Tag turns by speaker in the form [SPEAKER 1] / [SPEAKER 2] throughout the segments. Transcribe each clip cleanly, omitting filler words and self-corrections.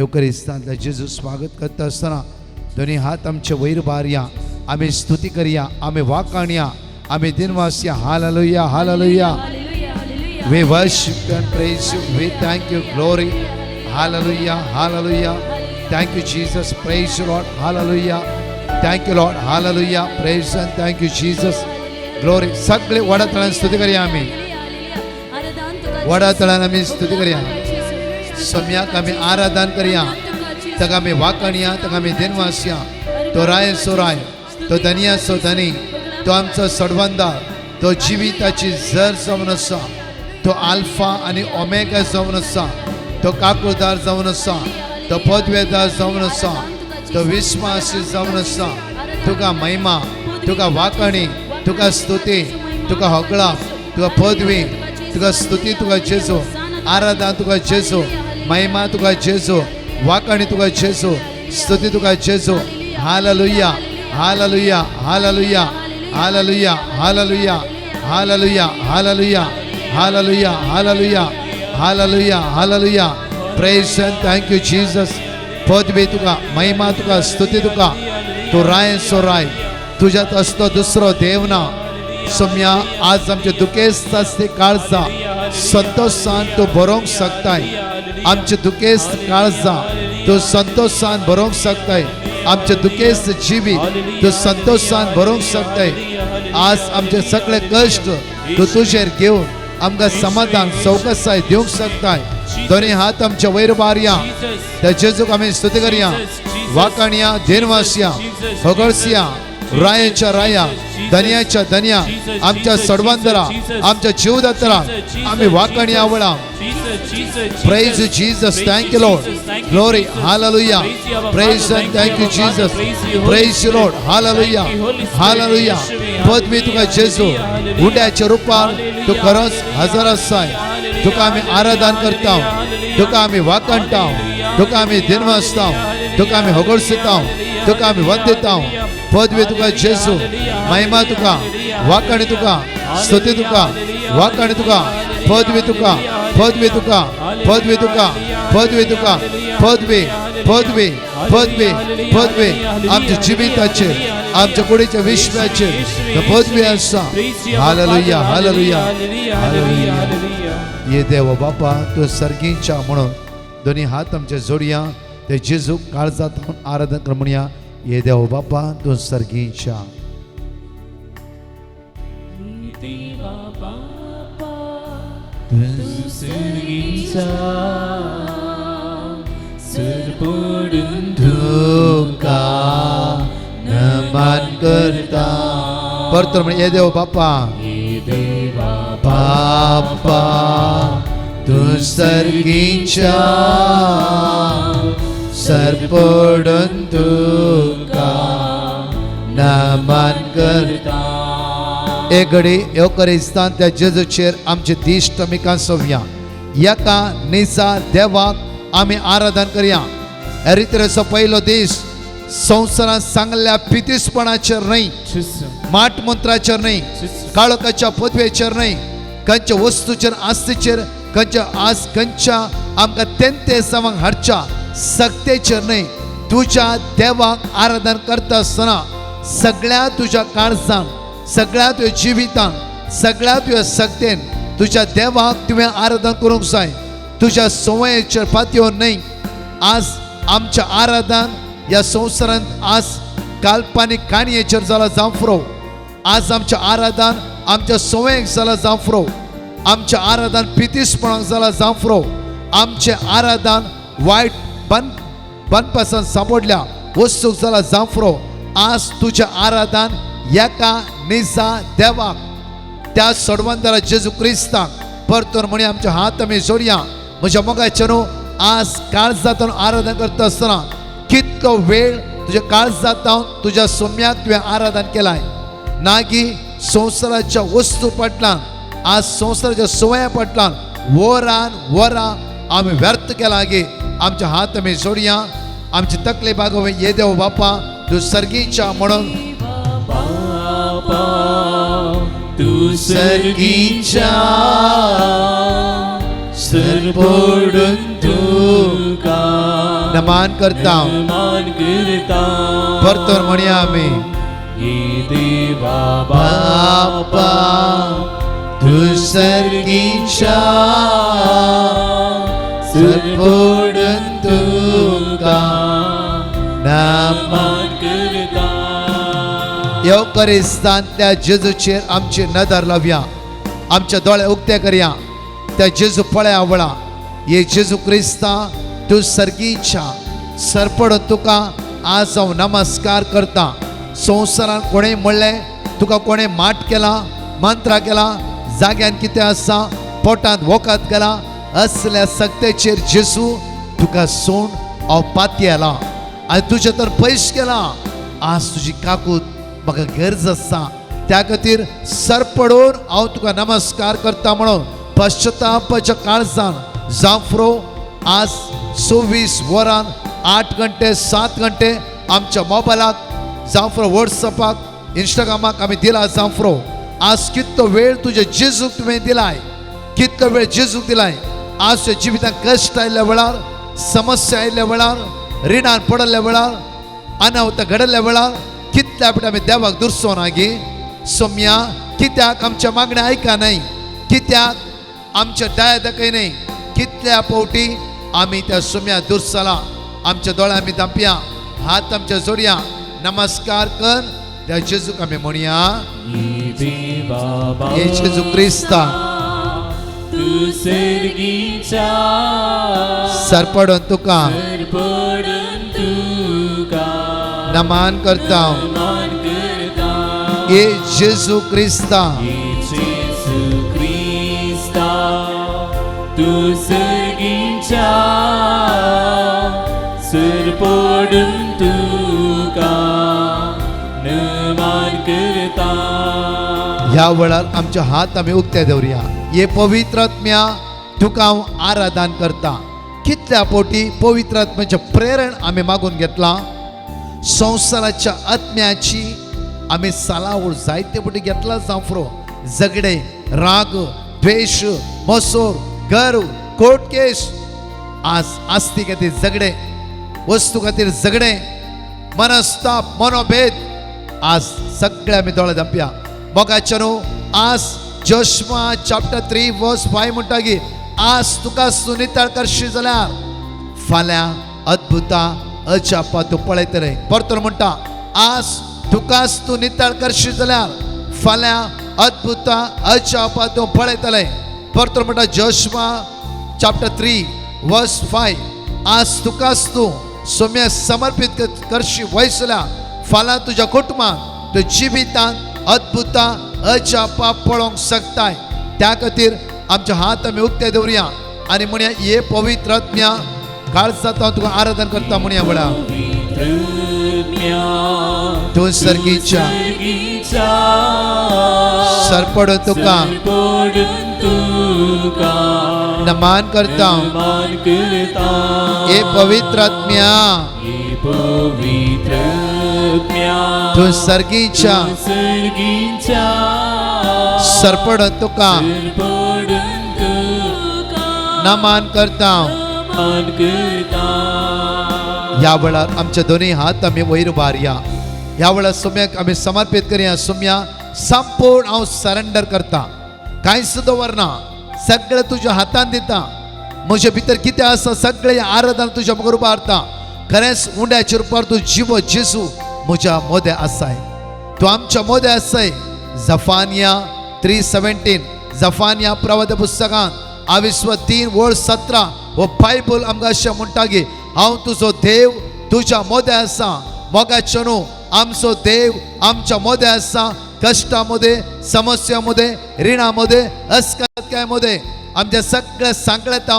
[SPEAKER 1] येवकरिस्तांतल्या जेजू स्वागत करता आसतना दोनी हात आमचे वयर बारया, आमी स्तुती करया, आमी वाकाणया, आमी दिनवासया. Hallelujah, hallelujah. We worship and praise you. We thank you. Glory. Hallelujah. Hallelujah. Thank you, Jesus. Praise you, Lord. Hallelujah. Thank you, Lord. Hallelujah. Praise and thank you, Jesus. Glory. सगळे व्हडा तळान स्तुती करया आमी. व्हडा तळान आमी स्तुती करया. सोम्याक आमी आराधन करया, ताका आमी वाकणया, ताका आमी दिनवासया. तो राय सो राय, तो धनिया सो धनी, तो आमचो सडवंदार, तो जिविताची जर जावन आसा, तो आल्फा आनी ओमेगा जावन आसा, तो काकुळदार जावन आसा, तो पदवेदार जावन आसा, तो विस्वासी जावन आसा. तुका महिमा, तुका वाकणी, तुका स्तुती, तुका होगळा, तुका पदवी, तुका स्तुती, तुका जेजू, आराधना तुका जेजू, महिमा तुका जेजू, वाकणी तुका जेजू, स्तुती तुका जेजू. Hallelujah, hallelujah, hallelujah, hallelujah, hallelujah, hallelujah, hallelujah, hallelujah, hallelujah, hallelujah, hallelujah. Praise and thank you, Jesus. पदवी तुका, महिमा तुका, स्तुती तुका. तूं राय सो राय, तुज्यात असलो दुसरो देव ना. सोम्या, आज आमचे दुखेस्त आसते काळजा संतोषान तूं बरोवंक शकताय. आमचे दुखेस्त काळजा तूं संतोषान बरोवंक शकताय. आमचे दुखेस्त जिवीत तूं संतोषान बरोवंक शकताय. आज आमचे सगळे कश्ट तूं तुजेर घेवन आमकां समाधान, सवकसाय दिवंक शकताय. दोनी हात आमच्या वयर बारया, त्या जेजूक आमी स्तुती करया, वाकाणया, देनवासया, होगळसिया. रायाच्या राया, धन्याच्या धन्या, आमच्या सडवंदरा, आमच्या जीवदातरा आम्ही वाकाणी आवळा. Praise you, Jesus. Thank you, Lord. Glory. Hallelujah. Praise and thank you, Jesus. Praise you, Lord. Hallelujah. Hallelujah. पदवी तुका जेजू. उंड्याच्या रुपान तू खरोच हजर आसाय. तुका आमी आराधन करता, तुका आमी वाकणता, तुका आमी दिनवासता, तुका आमी होगडसिता, तुका आमी वंदिता. पदवी तुका जेजू, महिमा तुका, वाकणी तुका, स्तुती तुका, वाकणी तुका, पदवी तुका, पदवी तुका, पदवी तुका, पदवी तुका, पदवी, पदवी, पदवी, पदवी. आमच्या जिविताचे, आमच्या कुडीच्या विश्वाचे पदवी आसा. Hallelujah, hallelujah, hallelujah. ये देव बापा, तूं सर्गींच्या म्हणून दोन्ही हात आमचे जोडया, ते जेजू काळजात आराधन कर म्हणया, ये देव बापा, तूं सर्गींच्या.
[SPEAKER 2] देवा बापा, तूं सर्गीच्या, सरपडून
[SPEAKER 1] तुका नमन करता. परत म्हण, ये देव बापा.
[SPEAKER 2] हे देवा
[SPEAKER 1] बापा, तूं सर्गीच्या, सरपडून तुका नमन करता. एक घडी येवकरिस्तान त्या जेजूचेर आमचे दिश्ट आमी कांसोवया. एका निजा देवाक आमी आराधन करया. ह्या रितरेचो पयलो दीस संवसारांत सांगल्या पितीसपणाचेर न्हय, माट मंत्राचेर न्हय, काळोखाच्या पदवेचेर न्हय, खंयच्या वस्तूचेर, आस्तीचेर, खंयच्या आज खंयच्या आमकां तेंते जावंक हाडच्या सक्तेचेर न्हय. तुज्या देवाक आराधन करता आसतना सगळ्या तुज्या काळजान, सगळ्या तुज्या जिवितान, सगळ्या तुज्या सक्तेन तुज्या देवाक तुवें आराधन करूंक जाय. तुज्या संवयेचेर पातयेवन न्हय. आज आमच्या आराधन ह्या संवसारांत आज काल्पनीक काणयेचेर जाला जावं. आज आमच्या आराधन आमच्या संवयेक जाला जावं. आमच्या आराधन पितीसपणाक जाला जावं. आमचें आराधन वायट बन बनपासान सांपडल्या वस्तूक जाला जावं. आज तुज्या आराधन एका निजा देवाक, त्या सडवंदारा जेजू क्रिस्ताक परतून म्हणी आमचे हात आमी जोडया. म्हज्या मोगाचे न्हू, आज काळजांतून आराधन करता आसतना कितलो वेळ तुज्या काळजांत तुज्या सोम्याक तुवें आराधन केलाय? ना की संवसाराच्या वस्तू पटलान, आज संवसाराच्या संवया पटलान वरान वरां आमी व्यर्थ केला गे? आमचे हात आमी जोडया, आमची तकले बागोवे, ये देव बापा, तूं सर्गीच्या म्हणून.
[SPEAKER 2] बापा, तूं सर्गीच्या, सरपडून तुका
[SPEAKER 1] नमन. नमान करता.
[SPEAKER 2] नमान करता.
[SPEAKER 1] परतून म्हणया आमी.
[SPEAKER 2] ये देवा
[SPEAKER 1] बापा तूं सर्गीच्या सरपडून तुका नमान
[SPEAKER 2] नमान करता.
[SPEAKER 1] येवकरिस्तांतल्या जेजूचेर आमची नदर लावया, आमचे दोळे उक्ते करया, त्या जेजू पळया वळा. ये जेजू क्रिस्ता तूं सर्गीच्या सरपडून तुका आज हांव नमस्कार करता. संवसारान कोणें म्हणलें तुका, कोणें माट केला, मंत्रा केला, जाग्यान कितें आसा, पोटांत वखद केला, असल्या सक्तेचेर जेजू तुका सोड हांव पातयेला आनी तुजे तर पयस केला. आज तुजी काकूत म्हाका गरज आसा, त्या खातीर सरपडून हांव तुका नमस्कार करता म्हणून पश्चतापाच्या काळजान जाफरो आज 24 वरां 8 घंटे 7 घंटे आमच्या मोबायलाक जाफरो वॉट्सअपाक इंस्टाग्रामाक आमी दिला. जाफरो आज कितलो वेळ तुज्या जेजूक तुवें दिलाय, कितलो वेळ जेजूक दिलाय. आज तुज्या जिवितांत कश्ट आयिल्ल्या वेळार, समस्या आयिल्ल्या वेळार, रिणान पडिल्ल्या वेळार, अनावत घडल्या वेळार कितल्या फावटी आमी देवाक दुरसो ना गे. सोम्या कित्याक आमच्या मागण्या आयका न्हय, कित्याक आमच्या दया दाखय न्हय. कितल्या फावटी आमी त्या सोम्या दुरसला. आमच्या दोळ्या आमी धांपया, हात आमच्या जोडया, नमस्कार कर त्या जेजूक आमी म्हणया.
[SPEAKER 2] ये देवा
[SPEAKER 1] ये जेजू क्रिस्ता
[SPEAKER 2] तूं सर्गीच्या
[SPEAKER 1] सरपडून तुका
[SPEAKER 2] सरपडून तुका
[SPEAKER 1] नमान करता.
[SPEAKER 2] नमान करता.
[SPEAKER 1] ये जेजू क्रिस्ता
[SPEAKER 2] ये जेजू क्रिस्ता तूं सर्गीच्या सरपडून तुका नमान करता.
[SPEAKER 1] ह्या वेळार आमचे हात आमी उक्ते दवरया. हे पवित्र आत्म्या तुका हांव आराधन करता. कितल्या पोटी पवित्र आत्म्याचें प्रेरण आमी मागून घेतलां. संवसाराच्या आत्म्याची आमी सालावळ जायते फावटी घेतला. जांफरो झगडे, राग, द्वेश, मसोर, गर्व, कोर्ट केस, आज आस्ती खातीर झगडे, वस्तू खातीर झगडे, मनस्ताप, मनोभेद, आज सगळे आमी दोळे धांपया. मोगाचे न्हू आज जोशमा चॅप्टर 3 वर्स 5 म्हणटा की आज तुका सुनिताळ करशी जाल्यार फाल्यां अद्भुता अजापा तूं पळयतलें. परतून म्हणटा आज तुकाच तूं नितळ करशी जाल्यार फाल्यां अद्भुता अजापा तूं पळयतलें. परतून म्हणटा जोशमा चॅप्टर 3 वर्स 5 आज तुकाच तूं सोम्या समर्पीत करशी वयसल्या फाल्यां तुज्या कुटुंबान तुज्या जिवितान अद्भुता अजापा पळोवंक शकताय. त्या खातीर आमचे हात आमी उक्ते दवरुया आनी म्हणया हे पवित्र आत्म्या काळजांत हांव तुका आराधन करता. म्हणया वेळा तूं सर्गीच्या सरपडून तुका नमान करता. हे पवित्र आत्म्या तूं सर्गीच्या सरपडून तुका नमान करता. ह्या वेळार आमचे दोन्ही हात आमी वयर उबारया. ह्या वेळार सोम्याक आमी समर्पीत करया. सोम्या संपूर्ण हांव सरेंडर करता, कांयच दवरना, सगळें तुज्या हातान दिता. म्हजे भितर कितें आसा सगळें आराधन तुज्या मुखार उबारता. खरेंच उंड्याच्या रुपार तूं जिवो जेजू म्हज्या मोदें आसाय, तूं आमच्या मोदें आसाय. जफानिया 3:17 जफानिया प्रवाद पुस्तकान आविस्व 3 वळ 17 हो बायबल आमकां अशें म्हणटा की हांव तुजो देव तुज्या मोदें आसा. मोगाचो न्हू आमचो देव आमच्या मोदें आसा. कश्टां मदें, समस्या मदें, रिणां मदें, अस्कतकाय मदें आमच्या सगळ्या सांकळ्यांत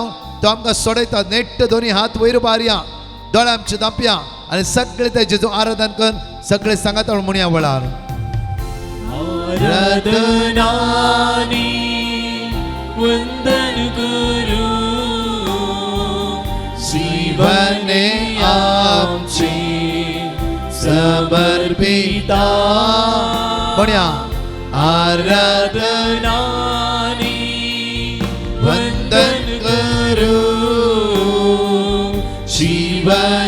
[SPEAKER 1] तो आमकां सोडयता. नेट्ट दोनी हात वयर उबारया, दोळे आमचे धांपया आनी सगळे ते जेजू आराधन कर सगळे सांगात म्हणया वेळार.
[SPEAKER 2] आराधनानी वंदन करू
[SPEAKER 1] जीवने आमचे समर्पिता. म्हणया आराधनानी
[SPEAKER 2] वंदन करू
[SPEAKER 1] जीवने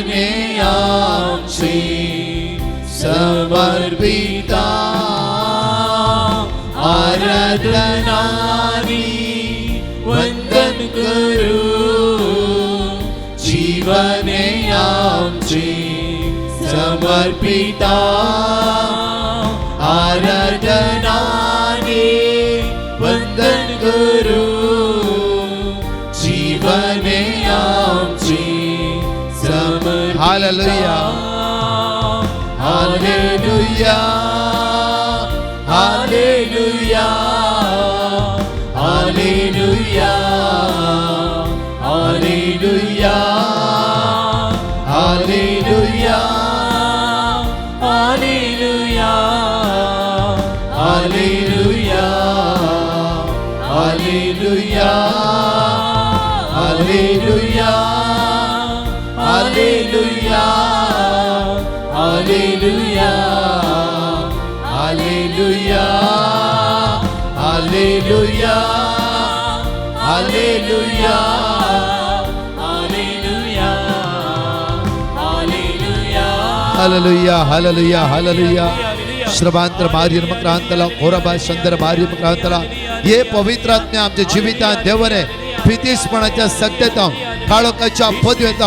[SPEAKER 2] आराधनानी वंदन करू जीवने आमचे समर्पिता आराधनानी वंदन करू जीवने आमचे समर्पिता.
[SPEAKER 1] Hallelujah.
[SPEAKER 2] Hallelujah, hallelujah, hallelujah, hallelujah, hallelujah, hallelujah, hallelujah, hallelujah, hallelujah, hallelujah, hallelujah, hallelujah, hallelujah, hallelujah, hallelujah, hallelujah.
[SPEAKER 1] Hallelujah, hallelujah, hallelujah. श्रभांतर मार्यमक्रांतला कोराबा संदर मार्यमक्रांतला हे पवित्र आत्म्या आमच्या जिवितांत देवरे भीतीसपणाच्या सत्तेत काळोखाच्या पदवेत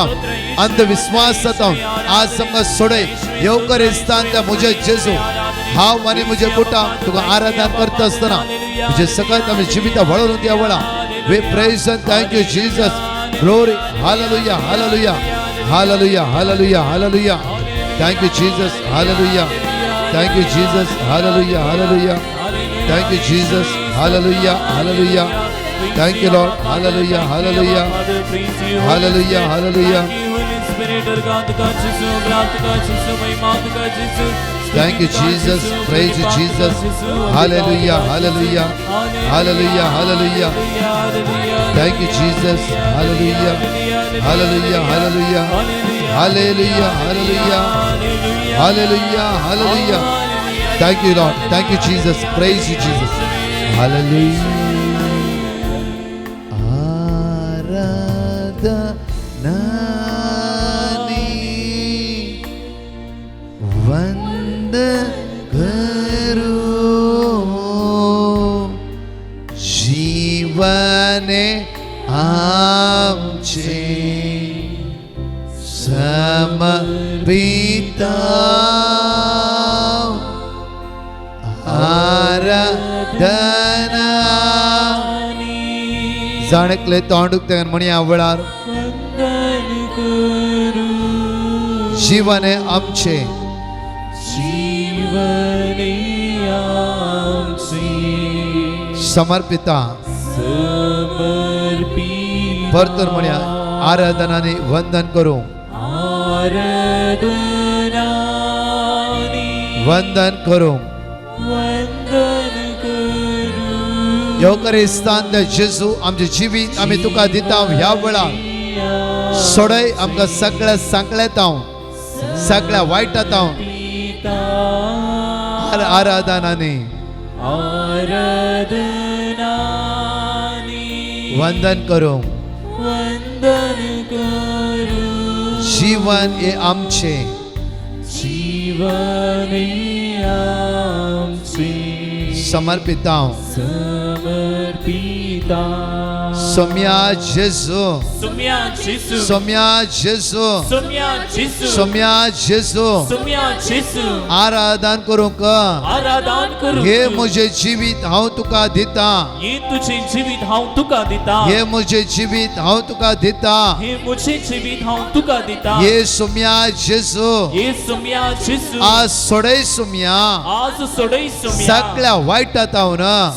[SPEAKER 1] अंधविश्वासात आज आमकां सोडय. येवकरिस्तान म्हजे जेजू, हांव आनी म्हजे कुटां तुका आराधना करता आसतना तुजे सकत आमी जिवितां वळोवन त्या वेळा. We praise and thank you Jesus. Glory, hallelujah, hallelujah, hallelujah, hallelujah, hallelujah. Thank you Jesus, hallelujah. Thank you Jesus, hallelujah, hallelujah. Thank you Jesus, hallelujah, hallelujah. Thank you Lord, hallelujah, hallelujah, hallelujah, hallelujah. Thank you Jesus, praise you Jesus, hallelujah, hallelujah, hallelujah, hallelujah. Thank you Jesus, hallelujah, hallelujah, hallelujah, hallelujah, hallelujah, hallelujah, hallelujah. Thank you Lord, thank you Jesus, praise you Jesus, hallelujah. आराधनानी वंदन करू जीवने आमचे समर्पिता. आराधना जाणकले तोंड उक्तें म्हणया वेळार जीवने आमचे
[SPEAKER 2] जीवने आमचे
[SPEAKER 1] समर्पिता.
[SPEAKER 2] समर्पिता.
[SPEAKER 1] परतून म्हणया आराधनाने वंदन करू
[SPEAKER 2] आराधनाने
[SPEAKER 1] वंदन करू.
[SPEAKER 2] वंदन करू.
[SPEAKER 1] येवकरिस्तान जेजू, आमचे जिवीत आमी तुका दिता ह्या वेळार. सोडय आमकां सगळ्या सांकळ्यात हांव, सगळ्या वायटात हांव. आराधनाने
[SPEAKER 2] आराधनाने
[SPEAKER 1] वंदन करू
[SPEAKER 2] वंदन करू.
[SPEAKER 1] जीवन हे आमचे
[SPEAKER 2] जीवन आमचे
[SPEAKER 1] समर्पिता.
[SPEAKER 2] समर्पिता.
[SPEAKER 1] सोम्या जेजू,
[SPEAKER 2] सोम्या जेसू,
[SPEAKER 1] सोम्या जेजू,
[SPEAKER 2] सोम्या जेसू,
[SPEAKER 1] सोम्या जेजू,
[SPEAKER 2] सोम्या जेसू.
[SPEAKER 1] आराधन करूंक
[SPEAKER 2] आराधन करूंक
[SPEAKER 1] हे म्हजें जिवीत हांव तुका दिता.
[SPEAKER 2] हे तुझे जिवीत हांव तुका दिता.
[SPEAKER 1] हे म्हजें जिवीत हांव तुका दिता.
[SPEAKER 2] हे म्हजें जिवीत हांव तुका दिता.
[SPEAKER 1] हे सोम्या जेजू,
[SPEAKER 2] हे सोम्या जेसू,
[SPEAKER 1] आज सोडय सोम्या,
[SPEAKER 2] आज सोडय सोम्या,
[SPEAKER 1] सगळ्या वायटात हांव,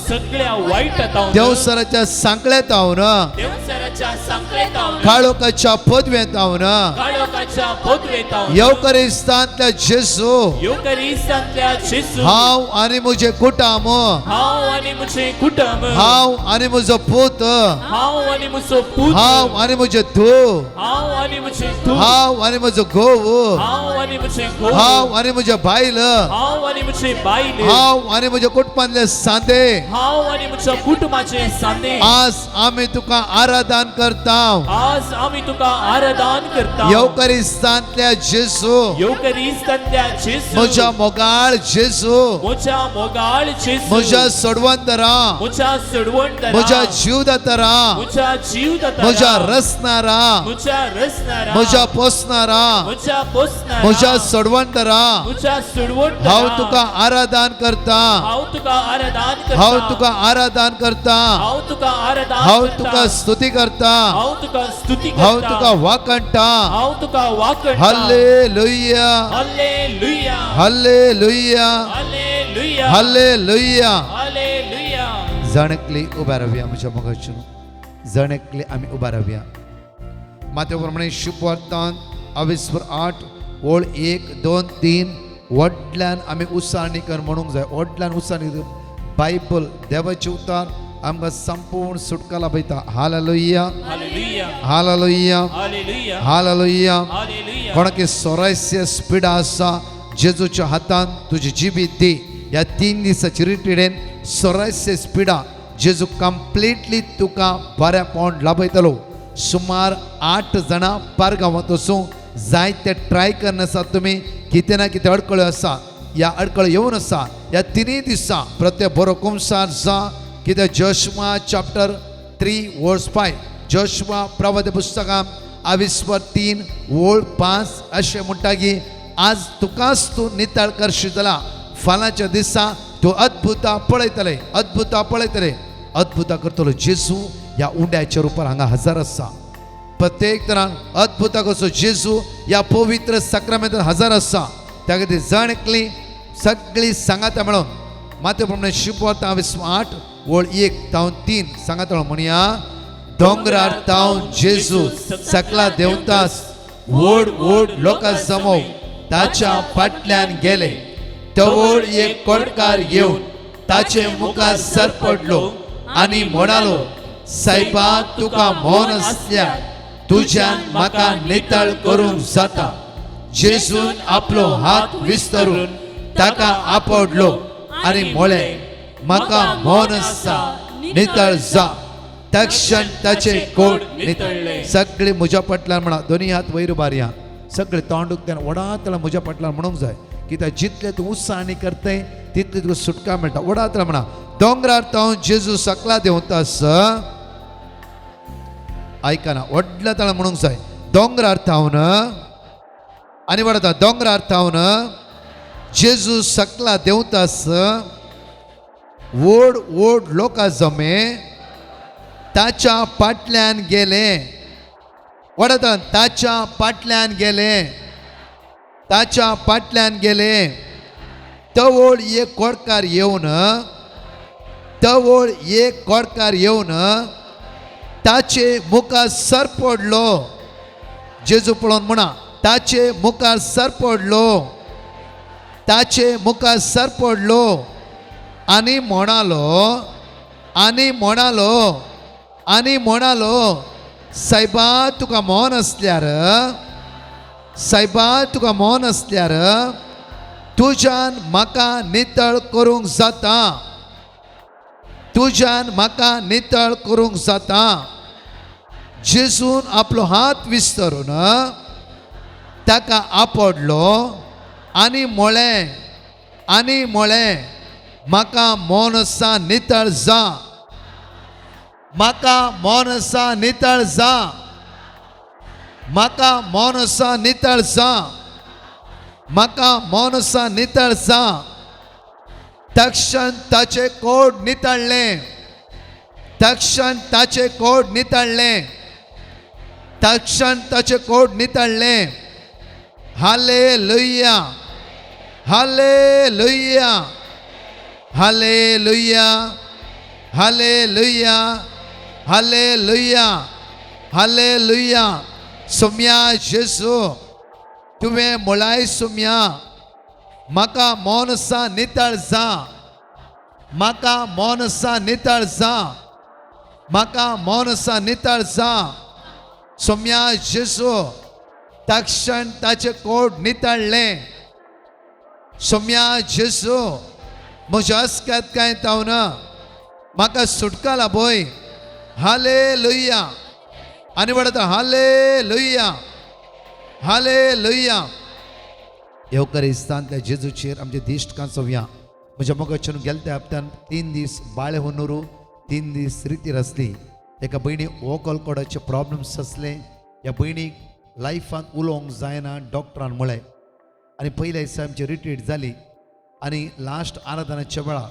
[SPEAKER 2] सगळ्या वायटात हांव,
[SPEAKER 1] देवसराच्या सांकळ्यात हांव,
[SPEAKER 2] देवसराच्या सांकळेत हांव,
[SPEAKER 1] काळोखाच्या पदवेंत हांव,
[SPEAKER 2] काळोखाच्या पदवेंत हांव,
[SPEAKER 1] येवकरिस्तांतल्या जेजू,
[SPEAKER 2] येवकरिस्तांतल्या जेसू,
[SPEAKER 1] हांव आनी म्हजें कुटुंब,
[SPEAKER 2] हांव आनी म्हजें कुटुंब,
[SPEAKER 1] हांव आनी म्हजो पूत,
[SPEAKER 2] हांव आनी म्हजो पूत,
[SPEAKER 1] हांव आनी म्हजें धूव,
[SPEAKER 2] हांव आनी म्हजें धूव,
[SPEAKER 1] हांव आनी म्हजो घोव,
[SPEAKER 2] हांव आनी म्हजें घोव,
[SPEAKER 1] हांव आनी म्हजें बायल,
[SPEAKER 2] हांव आनी म्हजें बायल,
[SPEAKER 1] हांव आनी म्हज्या कुटुंबांतले सांदे,
[SPEAKER 2] हांव आनी म्हज्या कुटुंबाचे सांदे,
[SPEAKER 1] आज आमी तुका आराधन आराधन करता.
[SPEAKER 2] आज आमी तुका आराधन करता.
[SPEAKER 1] येवकरिस्तांतल्या जेजू,
[SPEAKER 2] येवकरिस्तांतल्या जेजू,
[SPEAKER 1] म्हज्या मोगाळ जेजू,
[SPEAKER 2] म्हज्या मोगाळ जेजू,
[SPEAKER 1] म्हज्या सोडवंतरा,
[SPEAKER 2] म्हज्या सोडवणदारा,
[SPEAKER 1] म्हज्या जीवदातरा,
[SPEAKER 2] म्हज्या जीवदातारा,
[SPEAKER 1] म्हज्या रचणारा,
[SPEAKER 2] म्हज्या रचणारा,
[SPEAKER 1] म्हज्या पोसणारा,
[SPEAKER 2] म्हज्या पोसणारा,
[SPEAKER 1] म्हज्या सोडवंतरा,
[SPEAKER 2] म्हज्या सोडवणदारा,
[SPEAKER 1] हांव तुका आराधन करता.
[SPEAKER 2] हांव तुका आराधन करता.
[SPEAKER 1] हांव तुका आराधन करता.
[SPEAKER 2] हांव तुका आराधन
[SPEAKER 1] हांव
[SPEAKER 2] करता.
[SPEAKER 1] तुका स्तुती करता.
[SPEAKER 2] हांव तुका स्तुती करता.
[SPEAKER 1] हांव तुका वाकणटा.
[SPEAKER 2] हांव तुका वाकणटा.
[SPEAKER 1] Hallelujah,
[SPEAKER 2] hallelujah,
[SPEAKER 1] hallelujah,
[SPEAKER 2] hallelujah,
[SPEAKER 1] hallelujah.
[SPEAKER 2] Hallelujah.
[SPEAKER 1] जण एकली उभा रावया म्हज्या मोगाचेर, जण एकली आमी उबा रावया. माते प्रमाणे शुभवार्तान अविस्वर 8 ओळ 1 2 3 व्हडल्यान आमी उसाणी कर म्हणूंक जाय. व्हडल्यान उसाणी. बायबल देवाचें उतार आमकां संपूर्ण सुटका लाभयता. Hallelujah,
[SPEAKER 2] hallelujah,
[SPEAKER 1] hallelujah,
[SPEAKER 2] hallelujah,
[SPEAKER 1] hallelujah.
[SPEAKER 2] Hallelujah.
[SPEAKER 1] कोणाकी सोरायस्य पिडा आसा, जेजूच्या हातान तुजी जिबी दी. ह्या 3 दिसाची रिट्रीटेन सोरायस्य पिडा जेजू कंप्लिटली तुका बऱ्यापण लाभयतलो. सुमार 8 जाणां पारगांवांत वचूं जायते ट्राय करन आसा. तुमी कितें ना कितें अडकळ्यो आसा, ह्या अडकळ येवन आसा. ह्या 3 दिसां प्रत्येक बरो कुमसार जा. कितें जोशमा चॅप्टर 3 वर्स 5, जोशमा प्रवाद पुस्तकां आविस्वर 3 ओळ 5 अशें म्हणटा की आज तुकाच तूं नितळ करशी जाल्यार फाल्यांच्या दिसा तूं अद्भुतां पळयतले, अद्भुतां पळयतले, अद्भुतां करतलो. जेजू ह्या उंड्याच्या रुपार हांगा हजर आसा. प्रत्येक तरान अद्भुतां करचो जेजू ह्या पवित्र साक्रामेंतान हजर आसा. त्या खातीर जण एकली सगळी सांगाता म्हणून माते प्रमाणे शुभवार्ता आविस्वर 8 ओळ 1 तावन 3 सांगाता म्हणया. दोंगरार तावन जेजू सकला देंवतास व्हड व्हड लोकां जमोव ताच्या फाटल्यान गेले. तवळ एक कोडकार येवन ताचे मुखार सरपडलो आनी म्हणालो, सायबा तुका मौन आसल्यार तुज्यान म्हाका नितळ करूंक जाता. जेजून आपलो हात विस्तरून ताका आपडलो आनी म्हळें, म्हाका मौन आसता, नितळ जा. तक्षण ताचे कोट नितळ्ळे. सगळे म्हज्या फाटल्यान म्हणा, दोनी हात वयर उबारया. सगळे तोंड उक्त्यान वडातला म्हज्या फाटल्यान म्हणूंक जाय. कित्याक जितले तूं उत्साहानी करतय तितले तुका सुटका मेळटा. वडातला म्हणा, दोंगरार तावन जेजू सकला देंवतास. आयकना, व्हडल्या ताळा म्हणूंक जाय. दोंगरार थावन आनी वडता, दोंगरार थावन जेजू सकला देंवतास व्हड व्हड लोकां जमे ताच्या फाटल्यान गेले. वडता, ताच्या फाटल्यान गेले, ताच्या फाटल्यान गेले. तवळ एक कोडकार येवन, तवळ एक कोडकार येवन ताचे मुखार सरपडलो. जेजू पळोवन म्हणा, ताचे मुखार सरपडलो, ताचे मुखार सरपडलो आनी म्हणालो, आनी म्हणालो, आनी म्हणालो, सायबा तुका मौन आसल्यार, सायबा तुका मौन आसल्यार तुज्यान म्हाका नितळ करूंक जाता, तुज्यान म्हाका नितळ करूंक जाता. जेजून आपलो हात विस्तरून ताका आपडलो आनी म्हळें, आनी म्हळें, म्हाका मौन आसा, नितळ जा, म्हाका मौन आसा, नितळ जा, म्हाका मौन आसा, नितळ जा, म्हाका मौन आसा, नितळ जा. तक्षण ताचे कोड नितळ्ळें, तक्षण ताचे कोड नितळ्ळें, तक्षण ताचे कोड नितळ्ळें. Hallelujah, hallelujah, hallelujah, hallelujah, hallelujah, hallelujah. सोम्या जेजू तुवें म्हळाय सोम्या, म्हाका मौन आसा, नितळ जा, म्हाका मौन आसा, नितळ जा, म्हाका मौन आसा, नितळ जा. सोम्या जेजू तक्षण ताचे कोड नितळ्ळें. सोम्या जेजू म्हज्या अस्कात कांय तावना म्हाका सुटका लाभय. हालेलुया. आनी वडता हालेलुया, हालेलुया. येवकरिस्तांतल्या जेजूचेर आमचे दिश्ट कांचोवया. म्हज्या मोगाच्यान गेले त्या हप्त्यान 3 दीस बाळे होनूर 3 दीस रितीर आसली. एका भयणी वोकल कॉर्डाचे प्रॉब्लम्स आसले. ह्या भयणीक लायफान उलोवंक जायना डॉक्टरान म्हळें. आनी पयल्या दिसा आमची रिट्रीट जाली आनी लास्ट आराधनाच्या वेळार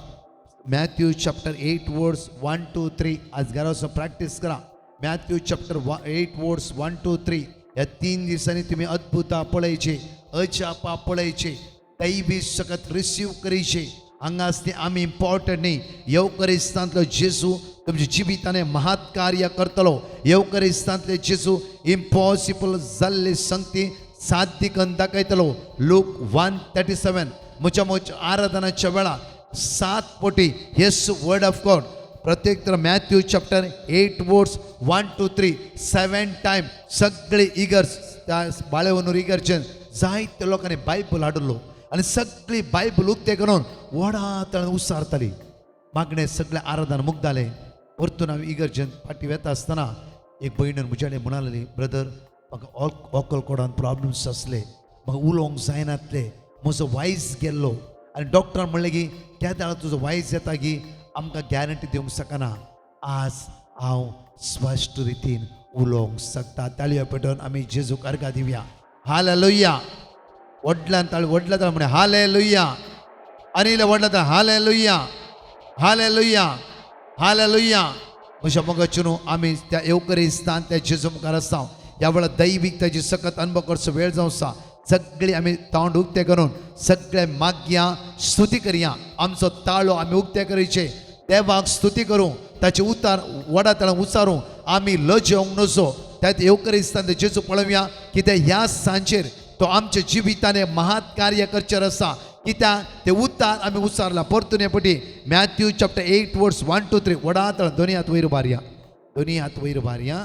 [SPEAKER 1] मॅथ्यू चॅप्टर 8 वर्स 1 2 3 आज घरा वचून प्रॅक्टीस करा. मॅथ्यू चॅप्टर 8 वर्स 1 2 3 ह्या 3 दिसांनी तुमी अद्भुतां पळयचे, अजापां पळयचे, दैवी सकत रिसीव करीचे. हांगा आसते आमी इम्पॉर्टंट न्ही. येवकरिस्तांतलो जेजू तुमच्या जिविताने महात कार्य करतलो. येवकरिस्तांतले जेजू इम्पॉसिबल जाल्ले संगती साध्य करून दाखयतलो. लूक 1:37. म्हज्या म्हज्या आराधनाच्या वेळार 7 पटी येस वर्ड ऑफ गॉड प्रत्येक तर मॅथ्यू चॅप्टर 8 वर्स 1 2 3 7 टायम सगळे इगर्स त्या बाळेवनूर इगर्जेन जायते लोकांनी बायबल हाडलो आनी सगळी बायबल उक्ते करून व्हडा तळान उसारताली. मागणें सगळें आराधन मुगदालें. परतून हांव इगर्जेन फाटीं वेता आसतना एक भयणीन म्हज्या कडेन म्हणाली, ब्रदर म्हाका ऑकल कोडान प्रॉब्लम्स आसले, म्हाका उलोवंक जायनातले, म्हजो वायस गेल्लो आनी डॉक्टरान म्हणलें की केदाळा तुजो वायस येता की आमकां गॅरंटी दिवंक शकना. आज हांव स्पश्ट रितीन उलोवंक शकता. ताळयो पेटोवन आमी जेजूक अर्गां दिवया. हालेलुया. व्हडल्यान ताळी, व्हडल्या ताळी म्हणे हालेलुया. आनी इल्लें व्हडल्या ताळी हालेलुया, हालेलुया, हालेलुया. म्हज्या मोगाच्यो न्हू आमी त्या येवकरिस्तान त्या जेजू मुखार आसा. ह्या वेळार दैवीक ताजी सकत अनुभव करचो वेळ जावन आसा. सगळी आमी तोंड उक्तें करून सगळे मागया, स्तुती करया. आमचो ताळो आमी उक्ते करीचे, देवाक स्तुती करूं, ताचे उतार व्हडा तळान उचारूं. आमी लजेवंक नजो. त्यात येवकरिस्तान जेजू पळोवया कित्याक ह्या सांजेर तो आमच्या जिविताने महात कार्य करचेर आसा. कित्याक ते उतार आमी उचारला. परतून हे पटी मॅथ्यू चॅप्टर 8 वर्स 1 2 3 व्हडा तळान दोनी हात वयर उबारया, दोनी हात वयर उबारया,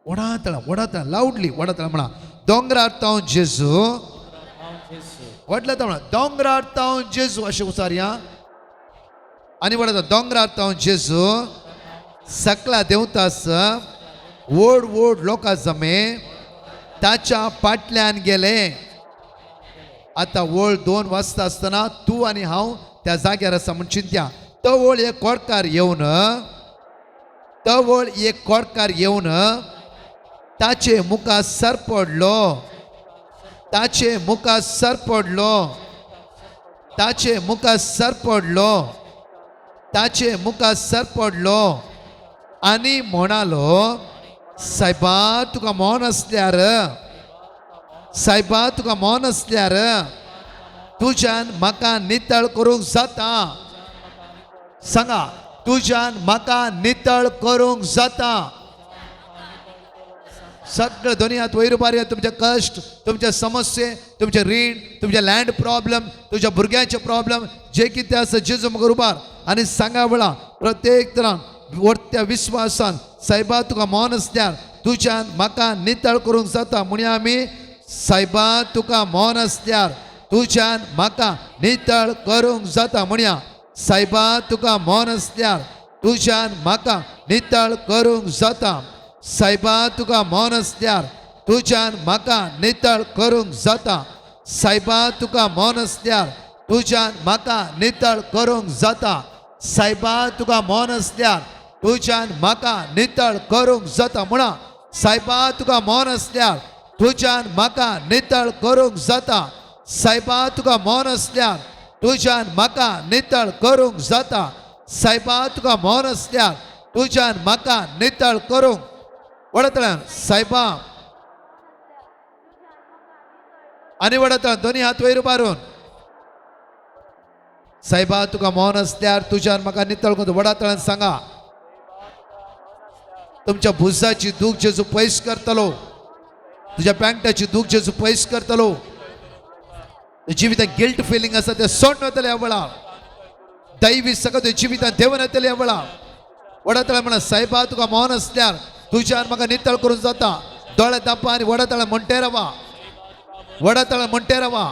[SPEAKER 1] व्हडा तळान, व्हडा तळान लावडली व्हडा तळान म्हणा दोंगरार तावन जेजू, व्हडल्या तळान म्हणा दोंगरार तावन जेजू अशें उचारया. आनी व्हडा दोंगरार तावन जेजू सकला देंवतास व्हड व्हड लोकां जमे ताच्या फाटल्यान गेले. आतां वळ 2 वाजता आसतना तूं आनी हांव त्या जाग्यार आसा म्हूण चिंत्या. तवळ एक कोडकार येवन, तवळ एक कोडकार येवन ताचे मुखार सर पडलो, ताचे मुखार सर पडलो, ताचे मुखार सर पडलो, ताचे मुखार सर पडलो आनी म्हणालो, सायबा तुका मौन आसल्यार, सायबा तुका मौन आसल्यार तुज्यान म्हाका नितळ करूंक जाता. सांगा, तुज्यान म्हाका नितळ करूंक जाता. सगळं दोन्ही हात वयर उबारया. तुमचे कश्ट, तुमचे समस्ये, तुमचे रीण, तुमचे लँड प्रॉब्लम, तुमच्या भुरग्यांचे प्रॉब्लम, जे कितें आसा जेजू मुखार उबार आनी सांगा वेळा प्रत्येक तरान व्हडत्या विस्वासान, सायबा तुका मौन आसल्यार तुज्यान म्हाका नितळ करूंक जाता. म्हणया आमी, सायबा तुका मौन आसल्यार तुज्यान म्हाका नितळ करूंक जाता. म्हणया, सायबा तुका मौन आसल्यार तुज्यान म्हाका नितळ करूंक जाता. सायबा तुका मौन आसल्यार तुज्यान म्हाका नितळ करूंक जाता. सायबा तुका मौन आसल्यार तुज्यान म्हाका नितळ करूंक जाता. सायबा तुका मौन आसल्यार तुज्यान म्हाका नितळ करूंक जाता. म्हणा, सायबा तुका मौन आसल्यार तुज्यान म्हाका नितळ करूंक जाता. सायबा तुका मौन आसल्यार तुज्यान म्हाका नितळ करूंक जाता. सायबा तुका मौन आसल्यार तुज्यान म्हाका नितळ करूंक. वडतल्यान सायबा आनी वडतल्यान दोनी हात वयर उबारून, सायबा तुका मौन आसल्यार तुज्यान म्हाका नितळ करूंक. वडातल्यान सांगा, तुमच्या भुजाची दूख जेजू पयस करतलो, तुज्या पॅन्टाची दूख जेजू पयस करतलो. जिवितांत गिल्ट फिलिंग आसा ते सोडून वतले ह्या वेळार. दैवी सगळं जिवितांत देवन येतले ह्या वेळार. वडातळा म्हणा, सायबा तुका मौन आसल्यार तुज्यान म्हाका नितळ करूंक जाता. दोळे दापा आनी वडातळा म्हणटे रावा, वडातळा म्हणटे रावा.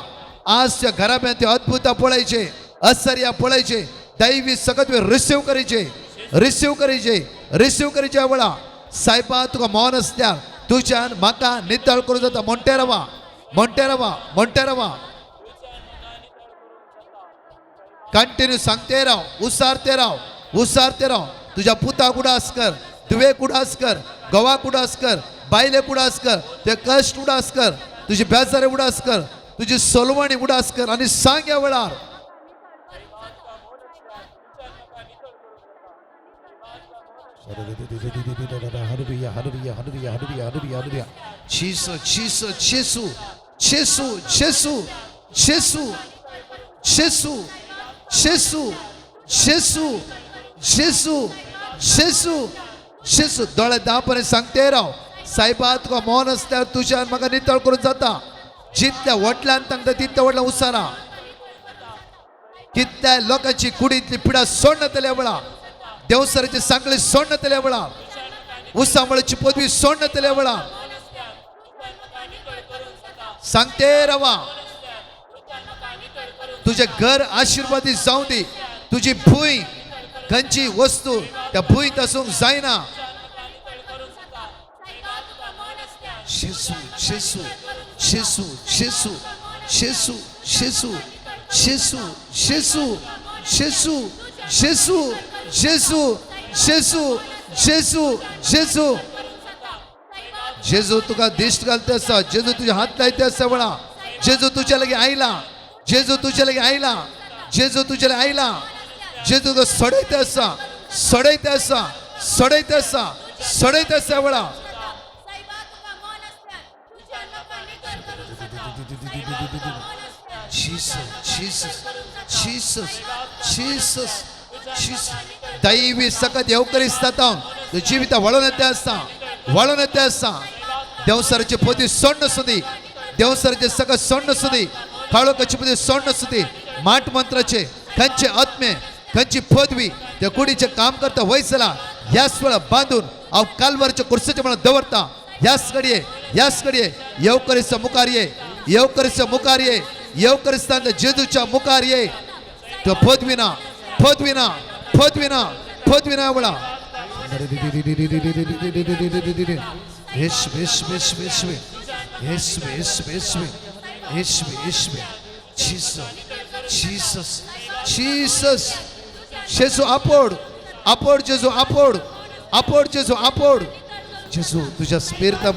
[SPEAKER 1] आज त्या घराब्यांत ते अद्भुता पळयचे, असर्या पळयचे, दैवी सगळं रिसीव करीचे, रिसीव करीचे, रिसीव करीचे ह्या वेळा. सायबा तुका मौन आसल्यार तुज्यान म्हाका नितळ करूं जाता. म्हणटे रावा, म्हणटे रावा, म्हणटे रावा. कंटिन्यू सांगते राव, उसारते राव, उसारते राव. तुझ्या पुता उडास कर, धुवे उडास कर, घोवाक उडास कर, बायले उडास कर, ते कश्ट उडास कर, तुझी बेजारे उडास कर, तुझी सोलवणी उडास कर आनी सांग ह्या वेळार. Hallelujah, hallelujah, hallelujah, hallelujah, hallelujah, hallelujah. Jesus, Jesus, Jesu, Jesu, Jesu, Jesu, Jesu, Jesu, Jesu, Jesu, Jesu, Jesu. दोळे दापणे सांगते राव. सायबा तुका मौन आसल्यार तुज्यान म्हाका नितळ करून जाता. जितल्या वटल्यान सांगता तितल्या व्हडल्या उसारा. कितल्या लोकांची कुडींतली पिडा सोडणतल्या वेळा, देवसराची सांगली सोडणतल्या वेळा, उसामळची पदवी सोडणतल्या वेळा सांगते रवा. तुझे घर आशीर्वादित जावं दी. तुझी भूंय खंयची वस्तू त्या भूंयत आसूंक जायना. जेसू, जेसू, जेसू, जेसू, जेसू, जेसू, जेसू, जेसू, जेसू, जेसू, जेसू, जेसू, जेसू, जेसू. जेजू तुका दिश्ट घालते आसा. जेजू तुजे हात लायते आसा वेळा. जेजू तुज्या लागीं आयला. जेजू तुज्या लागीं आयला. जेजू तुज्या लागीं आयला. जेजू तुका सोडयते आसा, सोडयते आसा, सोडयते आसा, सोडयते आसा वेळा. Jesus, Jesus, Jesus, Jesus, Jesus. दैवी सकत येवकरीत जाता. तुझं जिवित वळून येते आसता, वळून येते आसता. देवसराची पोती सोड नासू दी, देवसराचे सकत सोड नासू दी, काळोखाची पदवी सोड नासू दी, माट मंत्राचे खंयचे आत्मे खंयची पदवी त्या कुडीचे काम करता वयसला ह्याच वेळा बांदून हांव कालवारच्या कुर्सेच्या म्हणून दवरता. ह्याच घडये, ह्याच घडये येवकरीचा मुखार ये, येवकरीचा मुखार ये, येवकरिस्तान जेजूच्या मुखार ये. तो पदवी ना, पदवी ना, पदवी ना, पदवी ना वेळा. येशू, येशू, येशू, येशू, येशू, येशू, येशू, येशू, येशू. Jesus, Jesus, Jesus. जेजू आपोड, आपोड जेजू, आपोड, आपोड जेजू, आपोड जेजू. तुझ्या स्पिरिता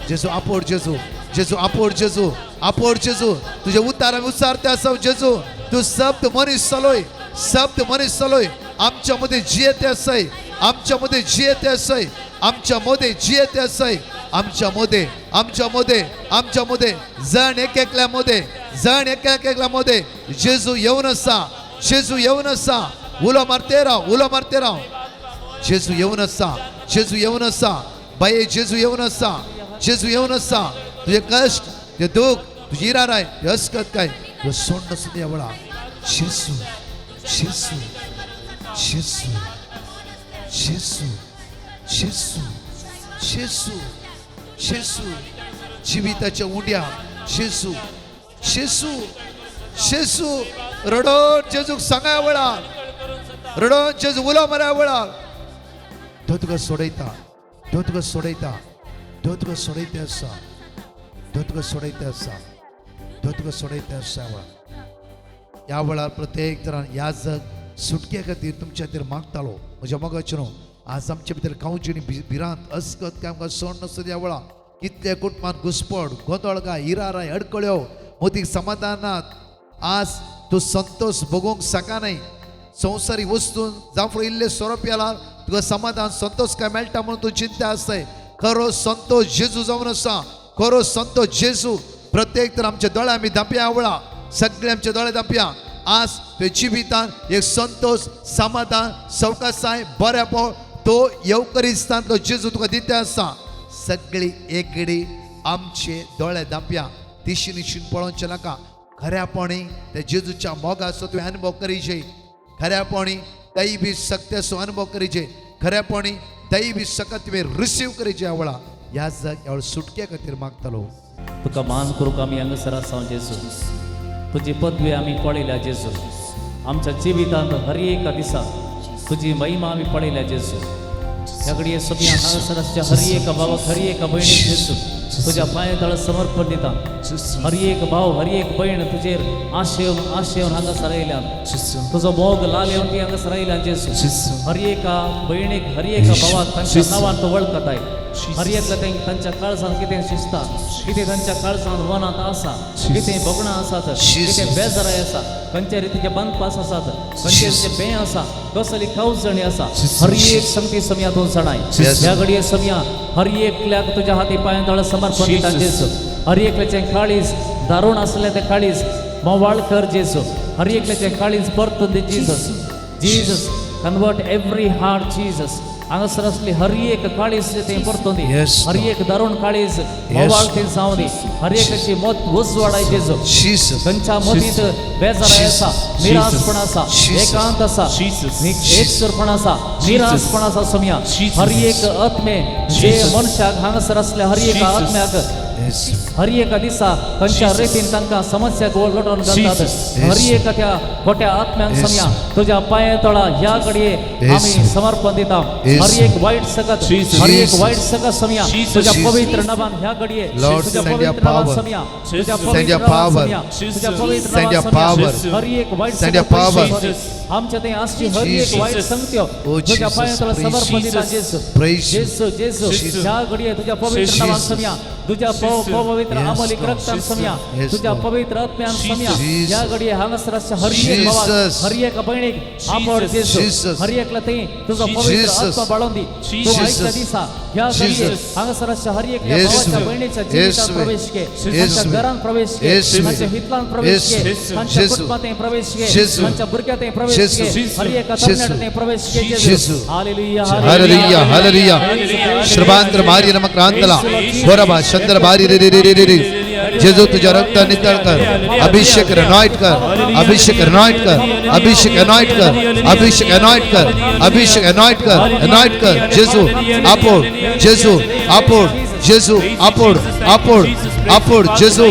[SPEAKER 1] जेजू आपोड जेजू, जेजू आपोड जेजू, आपोड जेजू. तुझे उतार आमी उच्चारते आसा जेजू. तूं शब्द मनीस जालोय, शब्द मनीस जालोय. आमच्या मध्ये जियेते आसाय, आमच्या मध्ये जियेते आसाय, आमच्या मध्ये जियेते आसाय. आमच्या मध्ये, आमच्या मध्ये, आमच्या मध्ये, जण एक एकल्या मध्ये, जण एक एकल्या मध्ये जेजू येवन आसा, जेजू येवन आसा. उलो मारते राव, उलो मारते राव. जेजू येवन आसा, जेजू येवन आसा. बाये जेजू येवन आसा, जेजू येवन आसा. तुझे कश्ट, तुझे दुःख, तुझी इराराय, अस्कत काय तुझं सोड नसून या वेळा. जेजू, जेजू, जेजू, जेजू, जेजू, जेजू, जेजू. जिविताच्या उंड्या जेजू, जेजू, जेजू. रडोन जेजूक सांगा वेळा, रडोन जेजू उलो मारा वेळा. तो तुका सोडयता, तो तुका सोडयता, तो तुका सोडयता आसा, तो तुका सोडयता आसा, तो तुका सोडयता आसा वेळा. ह्या वेळार प्रत्येक तरान ह्या जग सुटके खातीर तुमच्या खातीर मागतालो. म्हज्या मोगाचें न्हू, आज आमच्या भितर कावची भिरांत अस्कत काय आमकां सोड नासता. ह्या वेळा कितले कुटुंबान घुसपड, गोंदळ काय, इराराय, अडकळ्यो, मोतीक समाधान नात. आज तूं संतोष भोगोवंक शकनाय. संवसारी वस्तू जावं इल्ले सोरो पियाला तुका समाधान संतोष काय मेळटा म्हणून तूं चिंता आसताय. खरो संतोष जेजू जावन आसा, खरो संतोष जेजू. प्रत्येक तर आमच्या दोळे आमी धांपया वेळा, सगळे आमचे दोळे धांपया. आज तुज्या जिवितान एक संतोष, समाधान, सवकासाय, बरेपण तो येवकरिस्तांतलो जेजू तुका दिता आसा. सगळी एक घडी आमचे दोळे धांपया. तिशी निशीन पळोवचें नाका. खऱ्यापणी त्या जेजूच्या मोगाचो तुवें अनुभव करीजे. खऱ्यापणी दैवी शक्त्याचो अनुभव करीजे. खऱ्यापणी दैवी शकत तुवें रिसीव करीजे. ह्या वेळा ह्या जग ह्या वेळा सुटके खातीर मागतालो.
[SPEAKER 2] तुका मान करूंक आमी हांगासर आसा जेजू. तुजी पदवी आमी पळयल्या जेजू. आमच्या जिवितांत हर एका दिसा तुजी महिमा आमी पळयल्या जेजू. ह्या घडये सगळ्या हांगासर आसच्या हर एका भावाक हर एका भयणीक जेजू तुज्या पांया तळा समर्पण दिता. हर एक भाव हर एक भयण तुजेर आशेवन आशेवन हांगासर आयल्या, तुजो मोग लाल येवन ती हांगासर आयल्या जेजू. हर एका भयणीक हर एका भावाक तांच्या नांवान तूं वळखताय. हर एकल्या तांच्या काळजान कितें शिजता, कितें तांच्या काळजान मनांत आसा, कितें भोगणां आसात, कितें बेजाराय आसा, खंयच्या रितीचे बांदपास आसात, खंयचे रितीचे बें आसा, कसली खावजणी आसा, हर एक संगती समया तूं जाणाय. ह्या घडये समया हर एकल्याक तुज्या हाती पांयां तळा समर्पण दिता जेजू. हर एकल्याचें काळीज दारूण आसलें तें काळीज मोवाळ कर जेजू. हर एकल्याचें काळीज परतून दी Jesus. Jesus convert every heart Jesus. हांगासर आसली हर एक काळीज तें परतून दी. हर एक दारूण काळीज मोवाळ तें जावं दी. हर एकाची मत उजवाडाय जेजू. खंयच्या मतींत बेजाराय आसा, निराशपण आसा, एकांत आसा, एकसुरपण आसा, निराशपण आसा समया हर एक आत्मे जे मनशाक हांगासर आसल्या हर एका आत्म्याक हर एका दिसा खंयच्या रितीन तांकां समस्याक लोटून घालतात, हर एका त्या खोट्या आत्म्यांक समया तुज्या पांया तळा ह्या घडये आमी समर्पण दिता. हर एक वायट सकत, हर एक वायट सकत समया तुज्या पवित्र नावान ह्या घडये, तुज्या पवित्र नावान समया, तुज्या पवित्र नावान समया, तुज्या पवित्र नावान समया हर एक वायट सकत आमच्या थंय आसची हर एक वायट संगत्यो तुज्या पांया तळा समर्पण दिता जेजू. जेजू जेजू ह्या घडये तुज्या पवित्र नावान समया, तुझ्या पवित्र अमोलिक रक्तान समया, तुझ्या पवित्र आत्म्यान समया ह्या घडये हांगासर आसच्या हर एक भावाक हर एका भयणीक आपोड जेजू. हर एकला थंय तुजो पवित्र आत्मा बाळोवन दी. तूं आयच्या दिसा ह्या घडये हांगासर आसच्या हर एकल्या भावाच्या भयणीच्या जिवितांत प्रवेश घे, तांच्या घरांत प्रवेश घे, तांच्या हितलांत प्रवेश घे, तांच्या कुटुंबांत प्रवेश घे, तांच्या भुरग्यांत प्रवेश घे, हर एका तरणाट्यांत प्रवेश घे जेजू. Hallelujah
[SPEAKER 1] hallelujah hallelujah. श्रभांत्र मारी नमक क्रांतला गोरबा चंद्र बारी रे रे रे रे रे. जेजू तुझ्या रक्त नितळ कर, अभिषेक अनॉइंट कर, अभिषेक अनॉइंट कर, अभिषेक अनॉइंट कर, अभिषेक अनॉइंट कर, अभिषेक अनॉइंट कर, अनॉइंट कर जेजू. आपोड जेजू, आपोड जेजू, आपोड आपोड आपोड जेजू.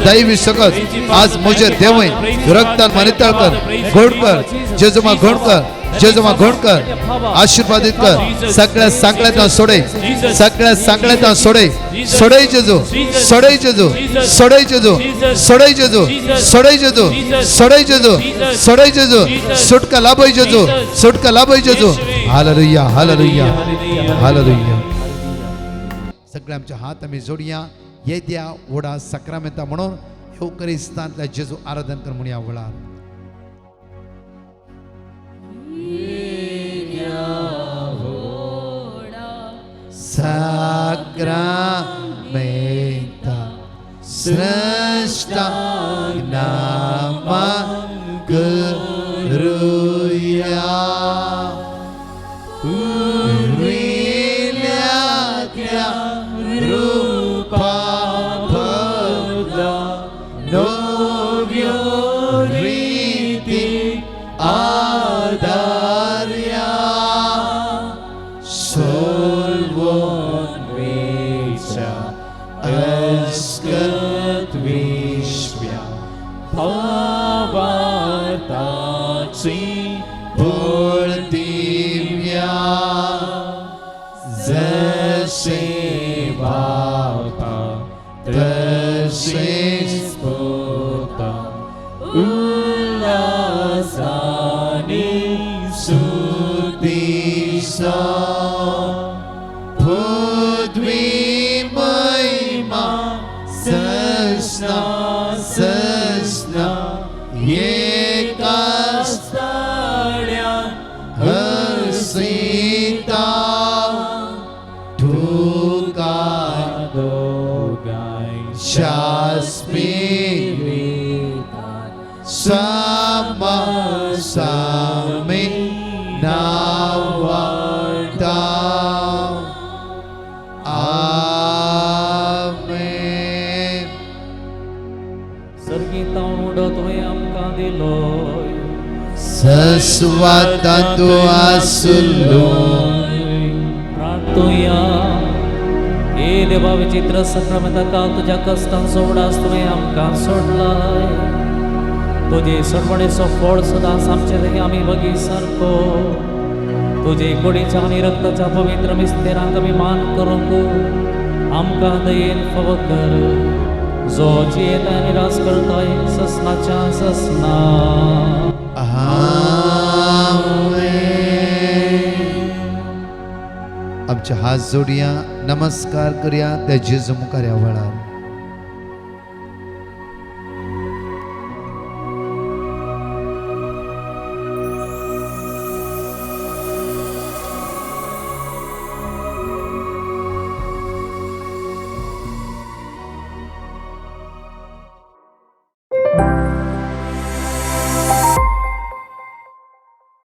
[SPEAKER 1] दैवी सकत आज म्हजेर देवय रक्तान नितळ कर, घोड कर जेजू, मा घोड कर जेजू, मा घोड कर, आशीर्वादित कर. सगळ्या सांगळ्यात सोडे, सगळ्या सांगळ्यात सोडे, सोडे जेजू, सोडे जेजू, सोडे जेजू, सोडे जेजू, सोडे जेजू, सोडे जेजू, सोडे जेजू. सुटका लाभय जेजू, सुटका लाभय जेजू. Hallelujah hallelujah hallelujah. सगळे आमचे हात आमी जोडया. येद्या व्हडा साक्रामेंता म्हणून येवकरिस्तांतल्या जेजू आराधन कर म्हणया व्हडा. साक्रामेंता स्रष्टा नामा करुया पुर्विल्या त्या रूपा बदला नव्यो रीती आधार्या सोलवून वेच्या अस्कत विश्व्या भावार्थाची भोळ दिव्या जसे बापा तसेच पुता उल्हासाने सुदिसा पृथ्वी महिमा ससना ससना एकाच ताळ्यान हसीता तुका दोगांयच्या स्पिरितान सामा सामी नावाता. आमेन.
[SPEAKER 2] सर्गीतावन उडो तुवें आमकां दिलोय
[SPEAKER 1] सस्वाता तूं आसलो.
[SPEAKER 2] प्रार्थुया. हे देवा विचित्र साक्रामेंता तुज्या कश्टांचो उडास तुवें आमकां सोडलाय. तुजे सोडवणेचो फळ सदांच आमचे थंय आमी बगी सारको तुजे कुडीच्या आनी रक्ताच्या पवित्र मिस्तेरांक आमी मान करूंक आमकां दयेन फावो कर, जो जियेता आनी राज करताय ससनाच्या ससना.
[SPEAKER 1] आमचे हात जोडया, नमस्कार करया त्या जेजू मुखार ह्या वेळार.